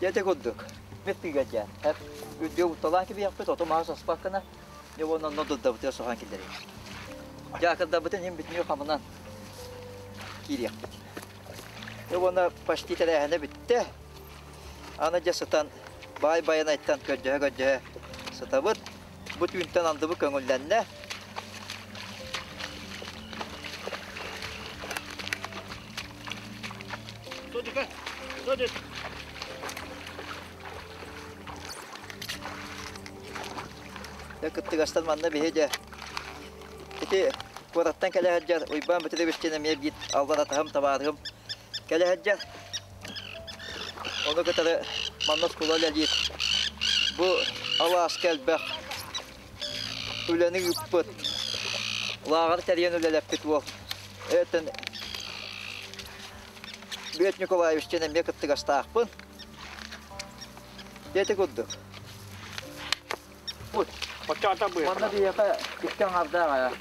Дьэ курдук. Бит тыга дьэ. Хеп үрдүө утталаан кэбиһиэхпит, оту маһы соспаккына, дьэ уонна онно дурдабытыгар соһон киллэриэхпит. Дьаакырдарбытын иһин бүтүннүү хамынан киириэхпит. Дьэ уонна почти тэрээһинэ бүттэ. Аны дьэ сытан баай байанайтан көрдөһө-көрдөһө сытабыт. Бу түүнтэн андыбы көҥүллэннэ. Дьэ кыттыгастан манна биһи дьэ ити куораттан кэлэ сылдьар Уйбаан Петрович диэн эмиэ биир аллар атаһым табаарыһым кэлэ сылдьар. Ону кытары манна оскуола үлэлиир. Бу алааска элбэх үлэни ыыппыт, лааҕыр тэрийэн үлэлэппит уол. Этэн Бүөт Николаевич диэн эмиэ кыттыгастаахпын. Ити курдук. Манна биһиэхэ икки аҥаардаах аа.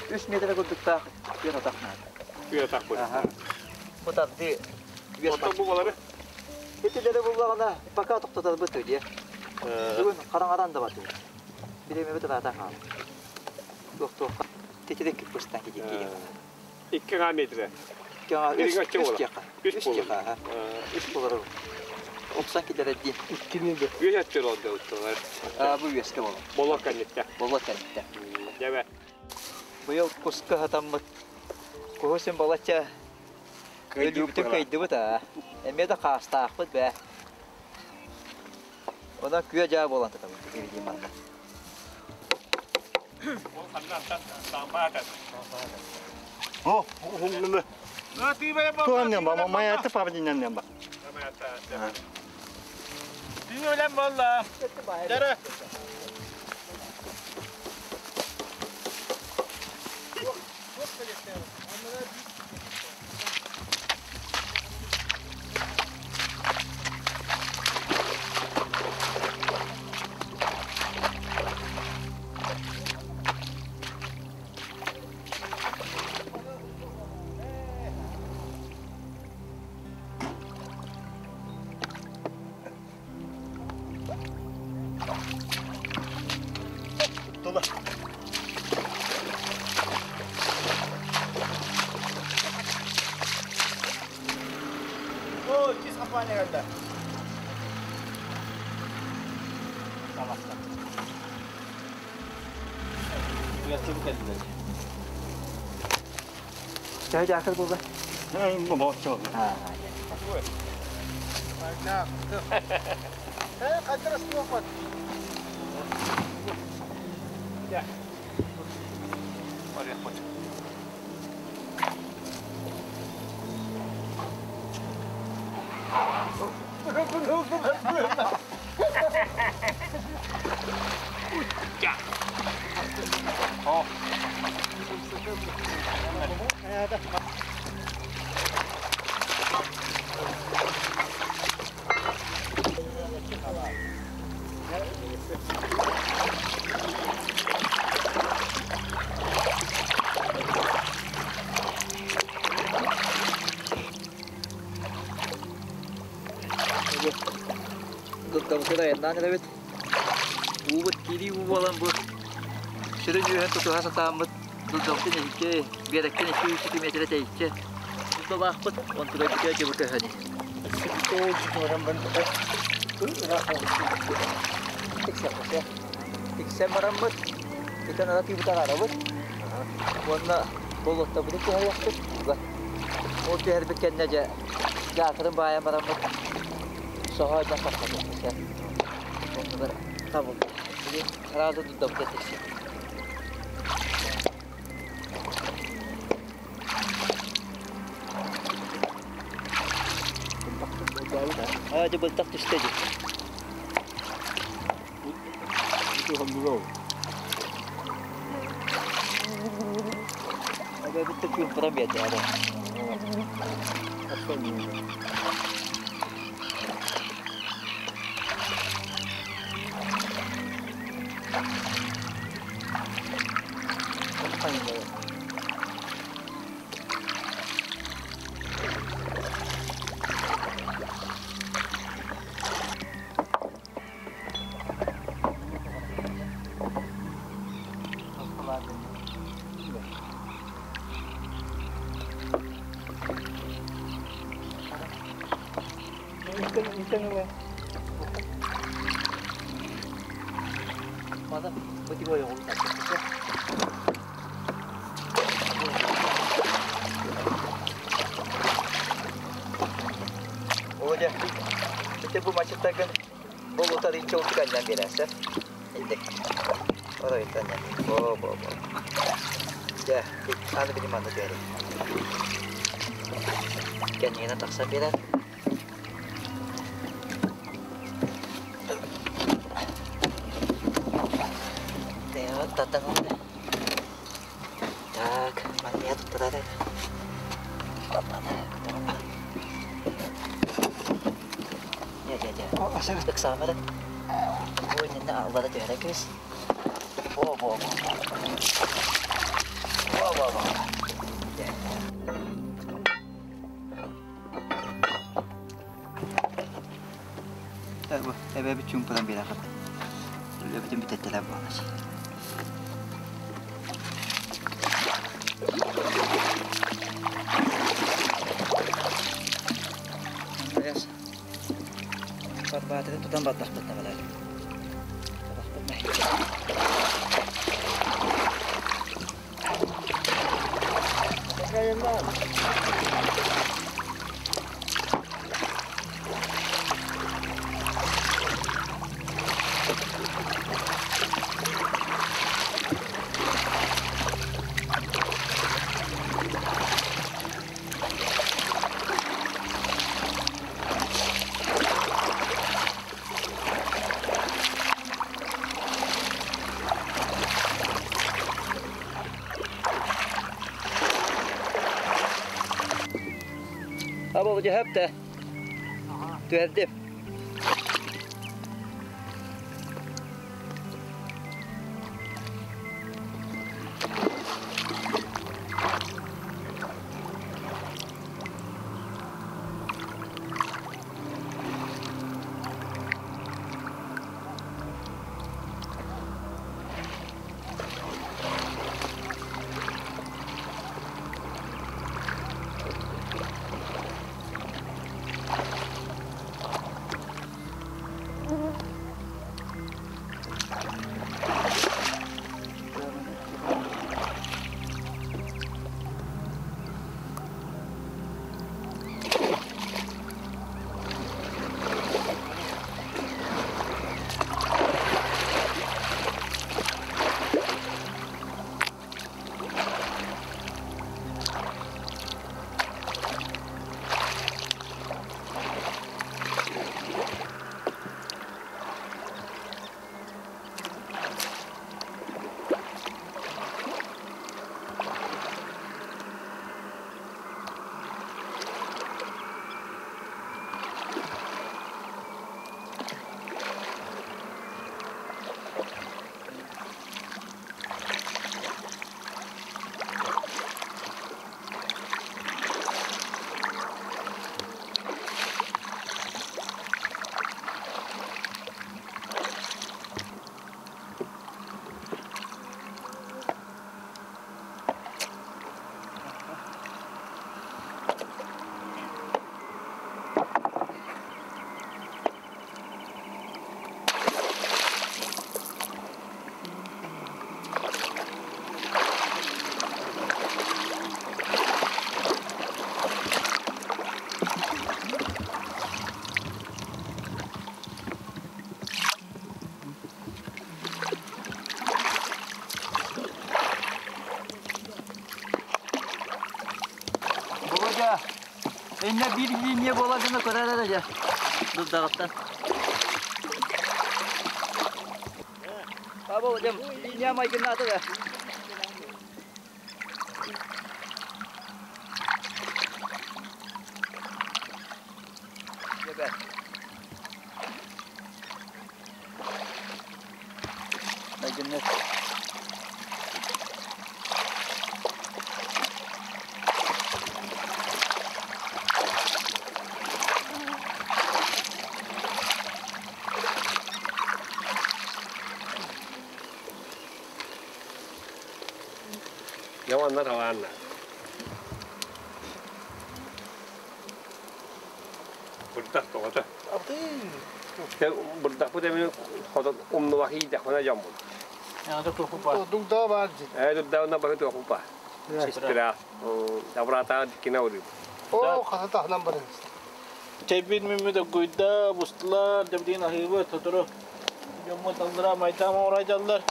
Үс миэтэрэ курдуктаах үөт атах наада. Үөт атах бу. Бу тардыы үөс Оттон бу балары? Итилэри буллаҕына пока тохтотарбыт дии. Бүгүн хараҥаран да бардыбыт. Бириэмэбит ыраата хаалла. Туох-туохха титирик быстан киирдик. Икки аҥаа метрэ. Икки аҥаа үс үс диэххэ. Үс Үс диэххэ аха. Үс буолар. Уксан киллэрэр диэн. Иккини да. Үөс өттүр олдьоттулар. Аа бу үөскэ болор. Болор кэнниттэ. Болор кэнниттэ. Дьэбэ. Быйыл куска хатаммыт. Куһу син балачча өлүүбүтүн кыайдыбыт аа. Эмиэ да хаастаахпыт бээ. Онон күө-дьаа буолан татабыт киһи манна. Ол ханна аттан саампаата. О, Моя папа ба. Түү болла. Дәрі. Тула. О, кис компания geldi. Tamam. Чай дьаакыр буолла? Бу Дурдабытын айаннаан эрэбит. Уубут киирии уу буолан бу сүрүн үөһэн тутуһа сатааммыт дурдабытын икки биэрэктэн 200 метрэ тэйиччи дурдалаахпыт онтугайбытыгар дьыбы көһөн Тиксэн бараммыт, итэн ара тыыбытар арабыт уонна болуоттабытын түһэриэхпит ууга. Ол түһэрбит кэннэ дьэ дьаакырын баайан бараммыт соһоойдон тахсатыахпыт Оннугар табыллар. Сразу дурдабыта тиксиэ. Аа, дьэ быртах түстэ дии. Эбэбит чуумпуран биэрдэ эрэ. Маны бу тиги ойоҕун Оля, ити бу мачыттагын бу утарыйча утук анньан биэрээсэ. Инник. Оройуттан Бо бо бо. Дьэ, аны били манна түһэрин. Кэннигинэн тахсан биэрэр. Таттан Так, манна туттарар. Ыксаамары. Бу иннинэ аллара түһэрэ кыыс. Во во во. Во во во. Эбэбит чуумпуран биэрэ хат. Үлэбитин бүтэттэлэр буолар. Барбаатыгын тутан бардахпыт табалар. Табахпыт Абы дьэһэптэ. Түһэрдим. Володя, иннэ биир линия буола гына көрөр эрэ дьэ. Дурдаҕыттан. А Володям, линия майгыннаата да. Майгынныыр. Дьэ уонна талаанна. Курдах тоҕото. Бырдахпыт эми хотон умнубах иидэхпинэ дьоммун. Дугда бар дии. Ээ дурдаҕына бары туохупа. Сестра. Абратаҕа диккине олуйбут. Оо, хата таһынан баран. Чэйбит мүммүт өггүйдэ, бустулар, дебдиин аһыыбыт, сотору дьоммут аллара майдаам оҥоройдоллор.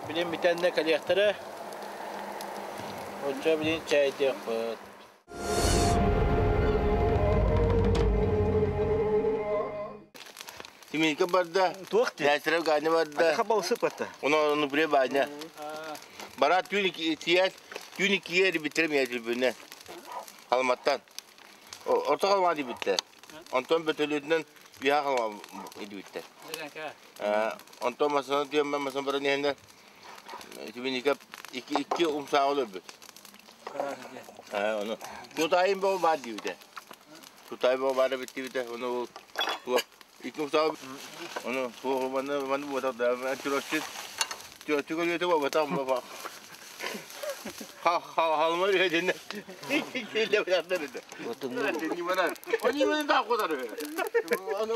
Билин бүтэннэ кэлиэхтэрэ. Оччо билин чэйдиэхпит. Тимирка барда. Туох дии? Ястреб Ганя барда. Хабалсып батта. Оны оны бре Ваня. Бара түүн тият, түүн иккиге биттер мия түбүнэ. Халматтан. Орто халма дибиттер. Онтон бөтөлүтүнэн биха халма дибиттер. Онтон масана тиэммэ масан баран иһэннэр Тиминика икки икки умсааҕы өлөрбүт. Ону Тутайым боо баар диибитэ. Тутай боо баар эбит диибитэ. Ону ол икки умсааҕы ону туох манна манна буотах да чуроччу чуроччу көлүөтэ буолбатах баба. Халма үһэдинэ. Киллэ бырааттар этэ. Они мене так кутары. Аны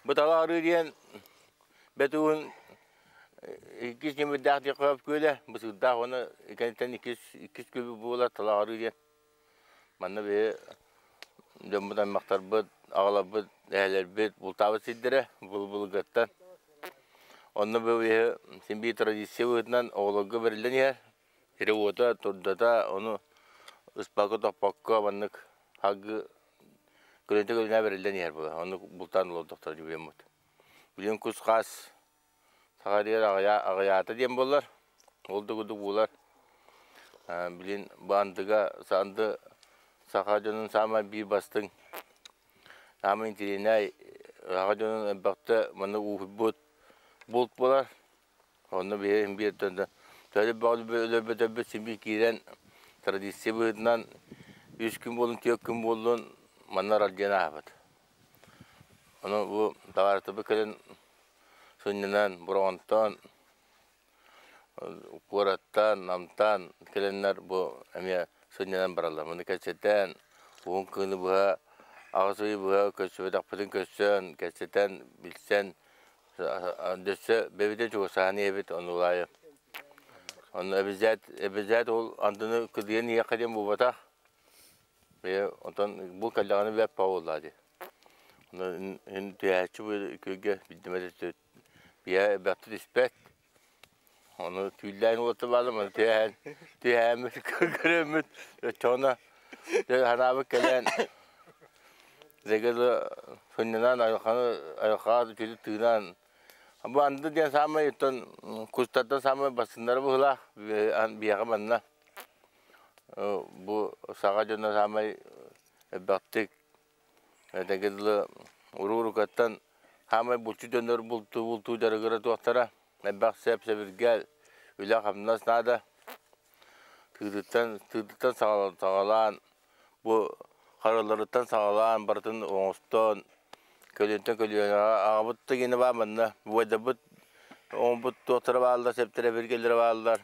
Бу талаары диэн бэтуун иккис ньымырдаах диэххэ күөлэ бысырдаах уонна кэнниттэн иккис иккис күөл буолар талаары диэн Манна биһи дьоммут аймахтарбыт, аҕаларбыт, эһэлэрбит бултаабыт сирдэрэ былыргыттан. Онно бу биһи син биир традиция быһыытынан оҕолорго бэриллэн иһэр. Сирэ-уота, турдата, ону ыспакка-тохпокко маннык салгыы көлүнтэ көлүнэ бэриллэн иһэр буолар. Оннук бултаан олордохторо дьүбүөммут. Билигин кус-хаас Саха иһигэр аҕыйаата диэн буоллар, ол да курдук буолар. Билин бу андыга анды саха дьонун саамай биир бастыҥ, саамай интэриэһинэй саха дьонун элбэхтэ маннык ууһуйбут булт буолар. Онно биһиги биир өлөрбөтөрбүт син биир киирэн традиция быһыытынан үс күн буоллун, түөрт күн буоллун манна аралдьыйан ааһабыт. Ону бу табаарыстарбыт кэлэн сынньанан, Бороҕонтон, куораттан, Намтан кэлэннэр бу эмиэ сынньанан бараллар. Маны кэпсэтэн, уһун кыһыны быһа, аҕыс ыйы быһа көрсүбэтэхпитин көрсөн, кэпсэтэн, билсэн, өссө бэйэбитин чугасаһан иһэбит оннулаайы. Онно эбизээт, эбизээт ол андыны кыдыйан иһиэххэ диэн буолбатах. Бэйэ онтон бу кэллэҕинэ бэрт буоллаа дии. Ин түһээччи бу күөлгэ билдимэт биһэ элбэхтэ түспэт. Ону түүллээн уоттабаалым, ону түһээн түһээммит көрөммүт оччоҕуна ханаабыт кэлэн дэгэл сынньанан айылҕаны айылҕаҕа үтүө тыынан бу анды диэн саамай оттон кустартан саамай бастыҥнара быһыылаах биһиэхэ манна Бу саха дьоно саамай элбэхтик этэргэ дылы уруу-урукаттан саамай булчут дьоннор бултуу бултуу дьарыгыра туохтара элбэх сэп-сэбиргэл, үлэ-хамнас наада. Тыытыттан тыытыттан саҕалаан бу харыларыттан саҕалаан барытын оҥостон көлүөнтэн көлүөнэҕэ аҕабыт да гиэнэ баар манна убайдарбыт оҥорбут туохтара бааллар, сэптэрэ эбиргэллэрэ бааллар.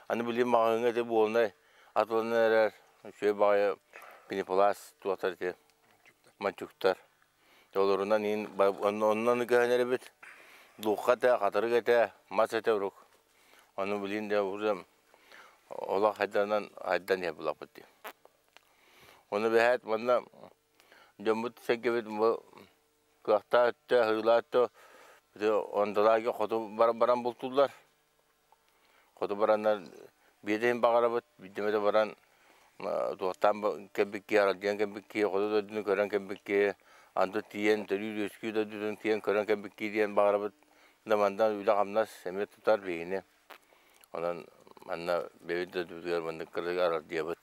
Аны билигин маҕаһыыҥҥа ити буолунай атыланан эрэр үчүгэй баҕайы пенопласт туохтар ити мончуктар. Олорунан иин онно көһөн эрэбит. Духха этэ, хатырык этэ, мас этэ урук. Ону билигин дьэ уже олох хайданан хайдан иһэр булаппыт дии. Ону бэһээт манна дьоммут сэргэбит бу кыахтаах өттө, аһыылаах өттө ондалаага хоту баран бултууллар. Хоту бараннар биэдэ иһин баҕарабыт, биирдэ эмэ баран туохтаан кэлбит киһи, аралдьыйан кэлбит киһи, хоту дойдуну көрөн кэлбит киһи, анды тиийэн төрүүр-үөскүүр дойдутун тиийэн көрөн кэлбит киһи диэн баҕарабыт. Да манна үлэ-хамнас эмиэ тутар биһигини. Онон манна бэйэбит дойдубутугар маннык кырдьык аралдьыйабыт.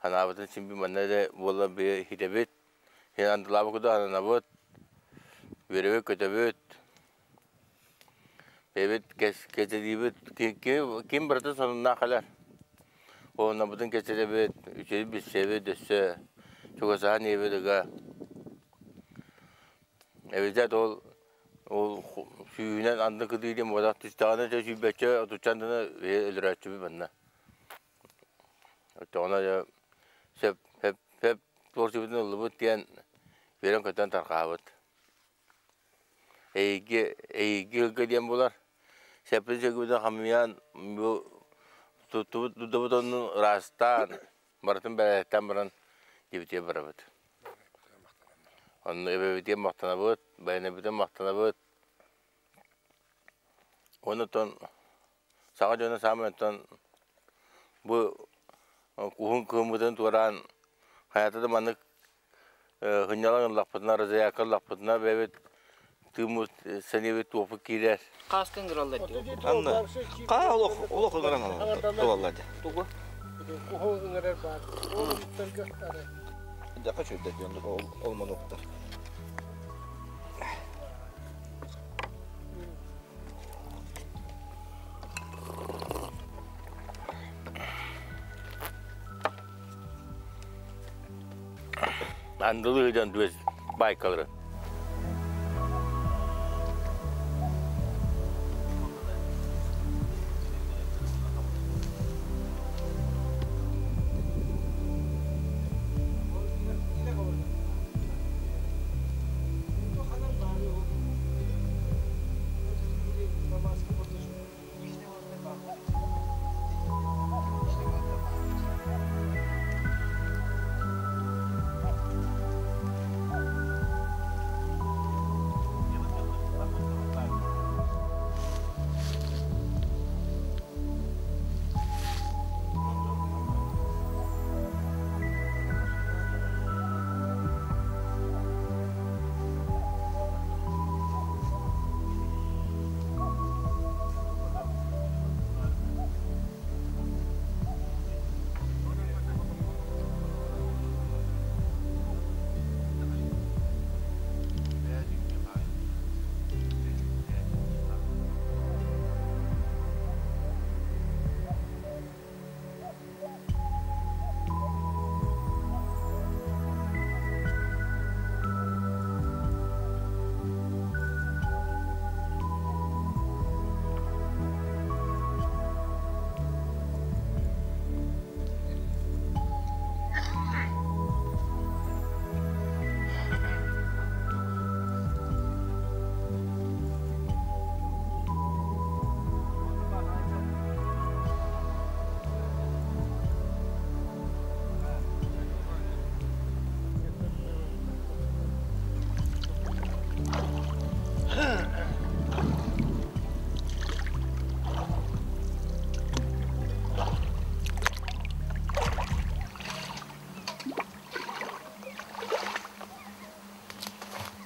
Санаабытын син биир манна эрэ буолла биһи иһитэбит, син андылаабыт курдук ананабыт, үөрэбит-көтөбүт. Бэйэбит кэчэлиибит ким барыта сонуннаах кэлэр. Уоннабытын кэчэлэбит, үчүгэй билсэбит өссө чугасаһан ийэбит ыга. Эбэтэр ол ол сүүһүнэн анды кытыы диэн буолар түстэҕинэ дьэ сүүрбэччэ отучча андыны өлөрөөччүбүт манна. Оччоҕуна дьэ сөп сөп сөп туорсубутун ыллыбыт диэн үөрэн-көтөн тарҕаабыт. Эйиги эйиги ыһыга диэн буолар. Сэппин сөгүбүтүн хамыйан бу туттубут дудабыт оннун ыраастаан барытын бэрээдэктээн баран дьиэбитигэр барабыт. Онно эбэбитигэр махтанабыт, байанайбытыгар махтанабыт. Уонна оттон саха дьоно саамай оттон бу уһун кыһыммытын туораан хайата да маннык сынньалаҥ ыллахпытына, разрядка ыллахпытына бэйэбит тыыммыт, сэниэбит туохпут киирэр. Хааска ыҥыраллар дии. Анна, хаа олох олох ыҥыран ылаллар дии. Тугу? Куһу ыҥырар баар. Ол ыттарга арай. Дьака чүрдэ диэн ол монуктар. Андылыы дьон түөс байкалары.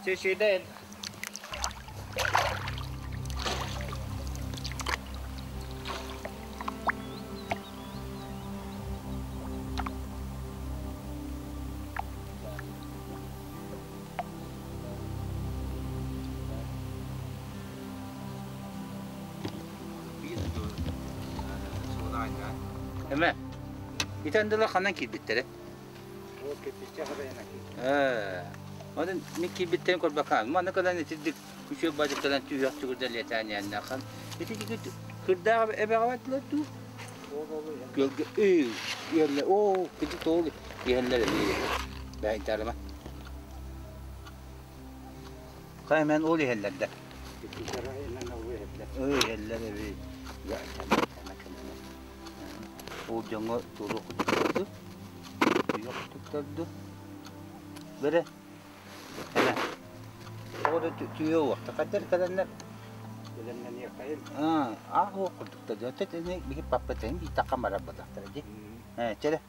Чэчиинэн. Эмэ, итэн дылы ханан киирбиттэрэ? Ээ, онон мин киирбиттэрин көрбөккө, манна кэлэн итирдик үчүгэй бадьык кэлэн түһүөх түгүрдэ лиэтээн иһэннээх. Ити кырдаах эбэҕэ бардылар дуу? Күөлгэ иһэллэр, оо, кити тоол иһэллэр эбии. Бэйдэрмэ. Хаймэн ол иһэллэр да. Иһэллэр эбии. Ол дьоҥҥо туруох куттарду, туйах туттарду. Бэрэ, эмэ, оҕо түһүө уохта хаддар кэлэннэр аах уох курдуктар дьон ини биһи паппытын биитахха барар буоллахтара дии. Ээ, чэрэ.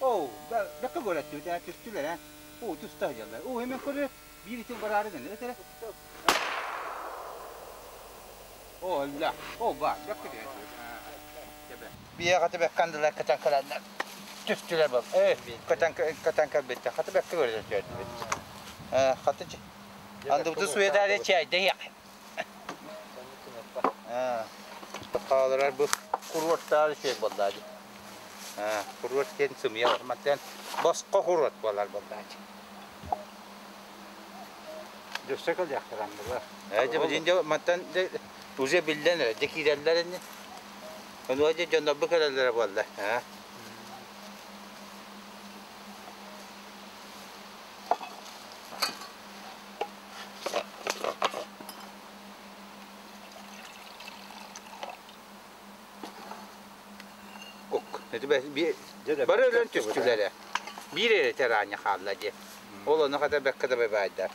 Оо, бэккэ көрөттүбүт ээ, түстүлэр ээ. Оо, туста сылдьаллар. Оо, эмэн көрө, биир итин бараары гынна этэрэ. Оо, өллө. Оо, баар, бэккэ түһэттибит. Биэҕэ бэккэ андылар кытан кэлэннэр түстүлэр бол. Ээ, кытан кытан кэлбиттэр. Хаты бэккэ көрө түһэрдибит. Ээ, хаты андыбыты суетаары чайда Ээ, хааларар бу куруорттаары чэй боллаа дии. Куруот диэн сымыйа мантан босхо куруот буолар буоллаачы. Дьөссө кэлиэхтэрэ андылар. Дьэ билин дьэ мантан дьэ уже биллэн эрэ дьэ киирэллэр ини. Онуга дьэ дьоннорбу кэлэллэрэ буолла. Бары өлөн түстүлэр ээ. Биир эрэ тэраанньа хаалла дии. Ол ону хата бэккэ да байбаайдар.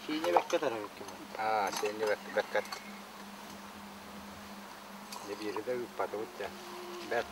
Сиинэ бэккэ тарабыккын. Аа, сиинэ бэккэ. Дьэ биири да ыыппатыбыт дьэ. Бэрт.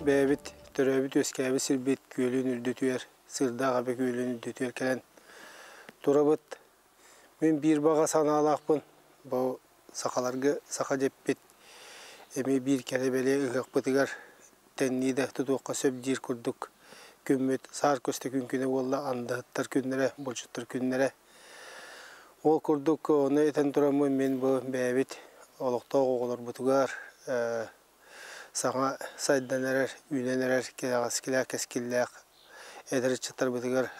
Бэйэбит төрөөбүт-үөскээбит сирбит күөлүн үрдүтүгэр, сыырдаах эбэ күөлүн үрдүтүгэр кэлэн турабыт. Мин биир баҕа санаалаахпын, бу сахаларга саха дьэппит эмиэ биир кэрэ-бэлиэ ыһыахпытыгар тэннии да тутуохха сөп диир курдук күммүт саар көстө күн күнэ буолла, андаһыттар күннэрэ, булчуттар күннэрэ. Ол курдук ону этэн тураммын мин бу бэйэбит олохтоох оҕолорбутугар саҥа сайдан эрэр, үүнэн эрэр кэҕэскилээх, кэскиллээх эдэр ыччаттарбытыгар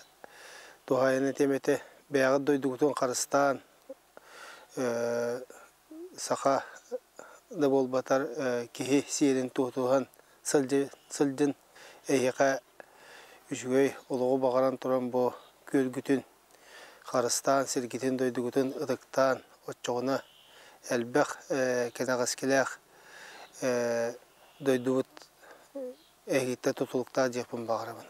туһаайан этиэм этэ. Бэйэҕит дойдугутун харыстаан, саха да буолбатар киһи сиэрин тутуһан сылдьын эһиэхэ үчүгэй олоҕу баҕаран туран бу күөлгүтүн харыстаан, сиргитин-дойдугутун ытыктаан, оччоҕуна элбэх кэнэҕэскилээх дойдубут эһигиттэн тутулуктаах диэхпин баҕарабын.